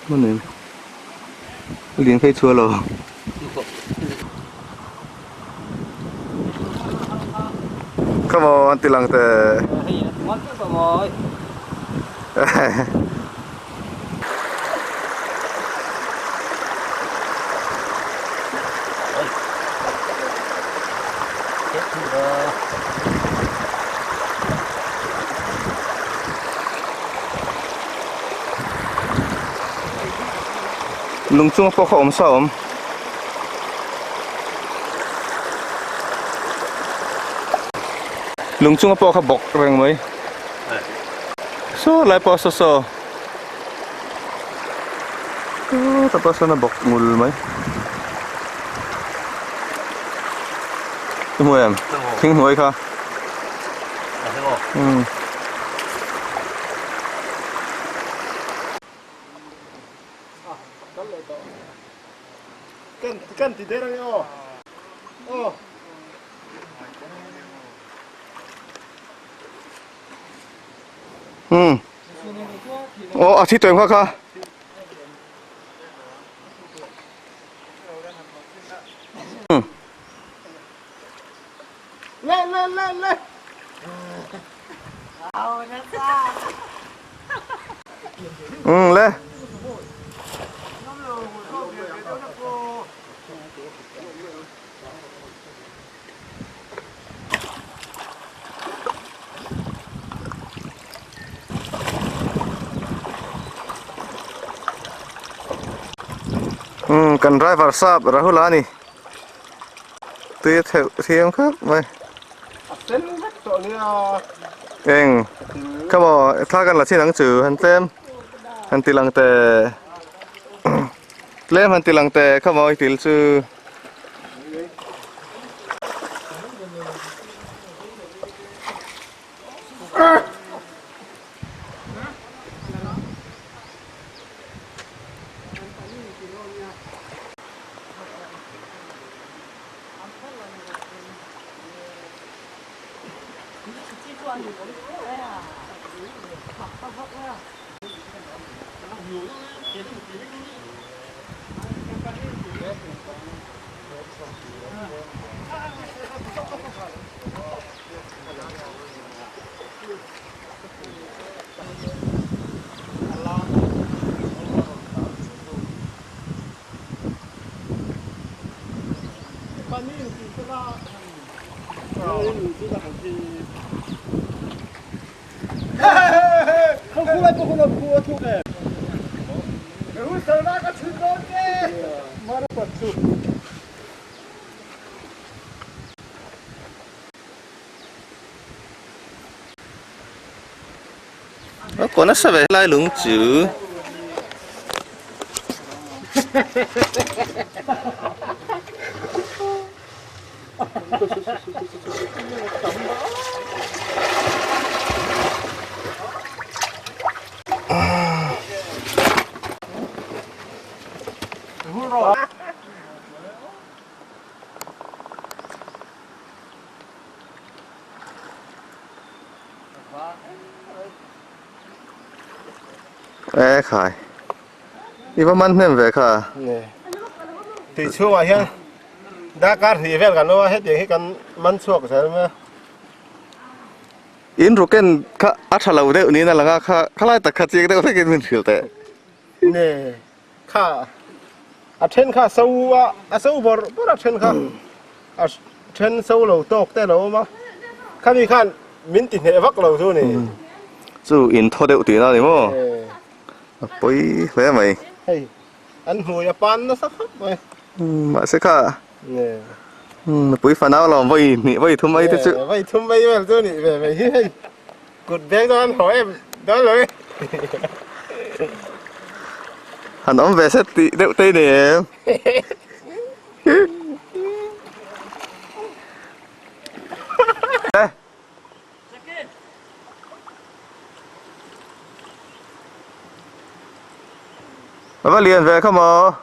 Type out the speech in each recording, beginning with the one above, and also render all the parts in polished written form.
Hman em? A lian phei chhuah lo. Come on, ti lang teh. Lung chunga pawh kha awm sa awm. Lung chunga pawh kha bawk reng mai. Saw lai pawh saw saw. Tah pawh sawn a bawk ngul mai. I hmu em? Thing hnuai kha. Umm. Kan ti der ange aw. Aw. Umm. Aw a thi tawih kha kha. Umm. Le le le le. Umm le. Umm kan driver sap Rahul a ni tui a theuh thiam khawp mai. A sen vek tawh nia. Eng kha maw thla kan la chin ang chu han tlem han ti lang teh tlem han ti lang teh kha maw i til chu. A kaw nasa ve helai lung chu. E khai i va man hnem ve kha. Nge tui chhungah hian darkar hnih vel kan awm a hetiang hi kan man chhuak zel mai a. In ruken kha a tha lo deuh niin a lang a kha khalai tak kha chiang deuh hlekin min hrilh teh. Nge kha a then kha a so a a so bawrh bawrh a then kha a then so lo tawk te a lo awm a khami khan min ti hneh vak lo chu ni. Chu in thaw deuh tihna a ni maw? A pawi hle mai. Hei an hmui a pan nasa khawp mai. Mahse kha nupui fanau lawm vawi hnih vawi thum mai te chu. Vawi thum mai vel chu nih ve mai hi hei. Kut beng dawn an haw em dawn lo e. Han awm ve set tih deuh te ni em. A va lian ve kha maw.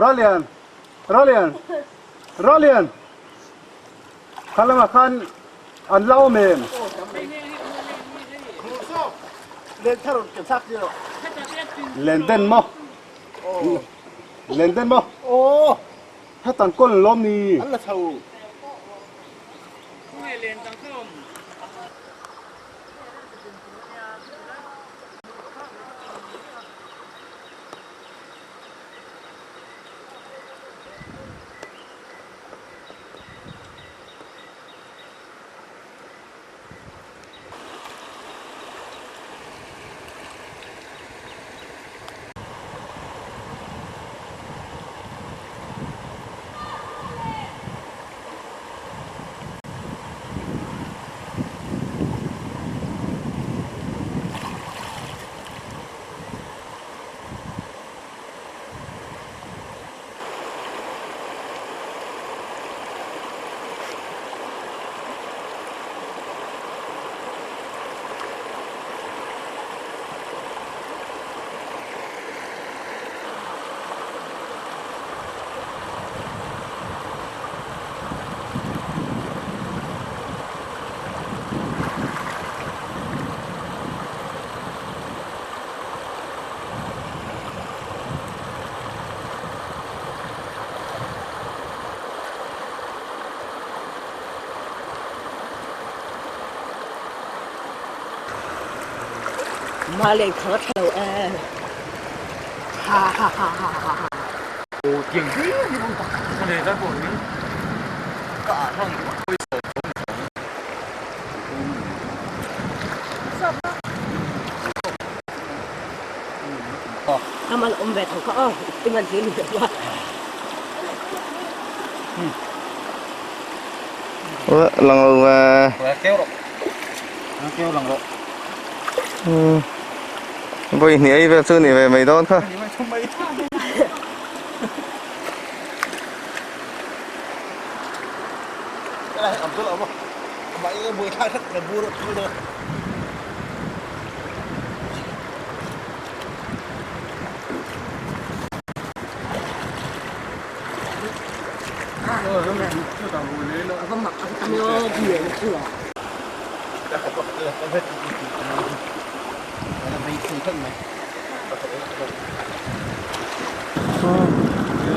Ralian! Ralian! Ralian! Kha lamah khan an la awm em? Len den maw? Len den maw? Hetan kawn an lawm ni? Lang lo ve. Vawi hnih ei vel chu ni ve mai dawn kha.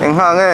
Eng hah nge?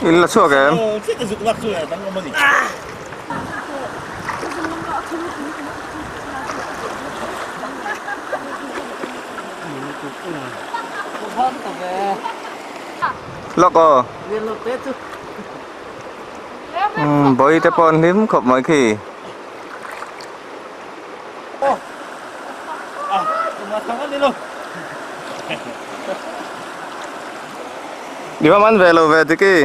In la chhuak em? Lawk aw. Bawi te pawh an hlim khawp mai khi. I va man ve lo ve tiki.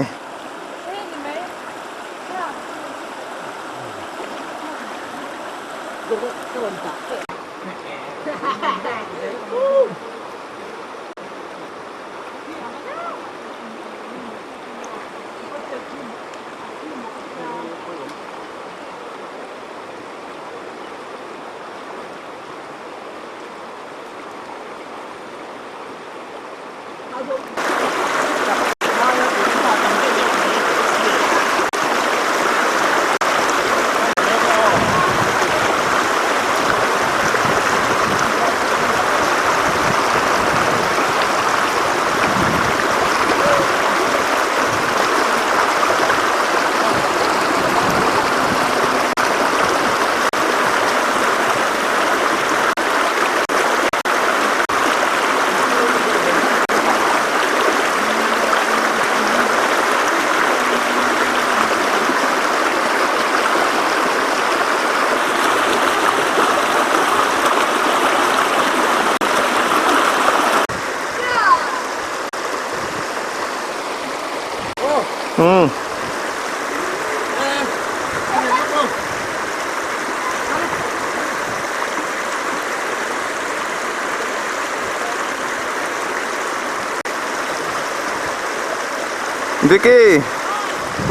Vicky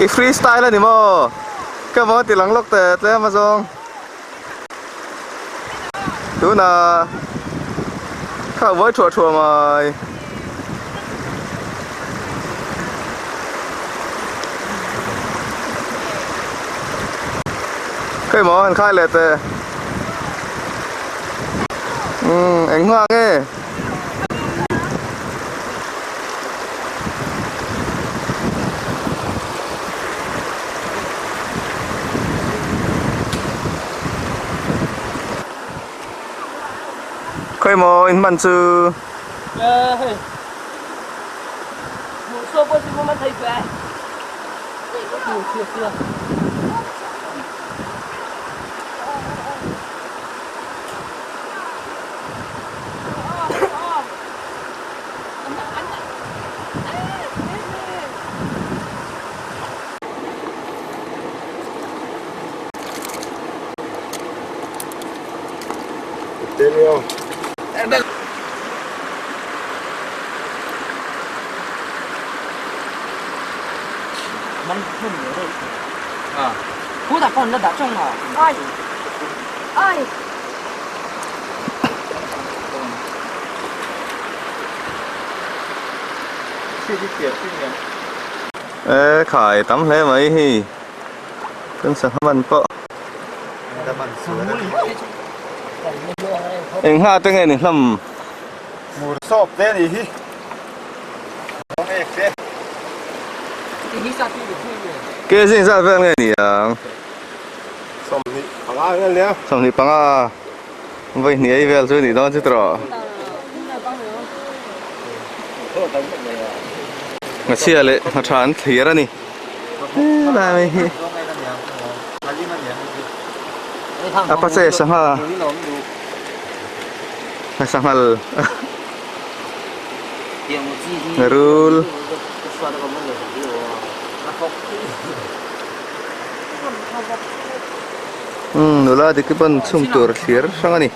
i free style a ni maw? Ka maw ti lang lawk teh tlem a zawng. Tunah kha buai thuah thuah mai. Khawi maw han khai leh teh. Umm eng hma nge? Khawi maw in hman chu? E khai tam hle mai hi kan sangha man pawh eng hma te nge ni hlawm mur sawp te ni hi Ke zing zat vel nge ni ang? 25 vel nia. 25 vawi hnih ei vel chu nih dawn chu tawh. Ngachhia leh nghatha an thlir a ni. Helai mai hi. A pa che sangha. Sanghal. Rul. Umm nula dik hi pawn chhum tur thlir hrang a ni.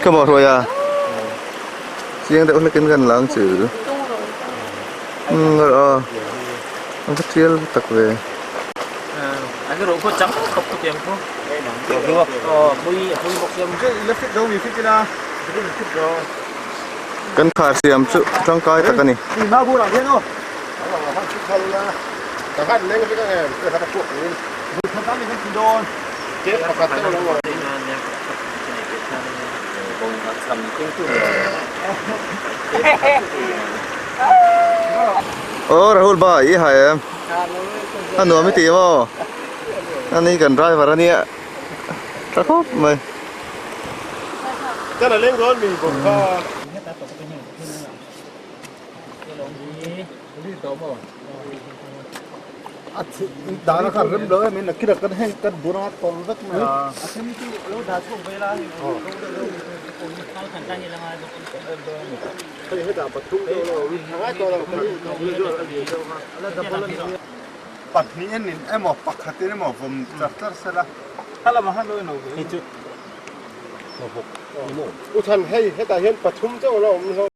Ka maw hruai a chiang deuh hlekin kan lang chu. Umm a a va tial tak ve. Kan khar siam chu tangkai tak a ni. Aw Rahul ba i hai em a nuam i tih maw ani kan driver ania tha khawp mai. Pahnihin emaw pakhatin emaw vawm char char sela U Than hei hetah hian pathum chauh a lo awm hlawm.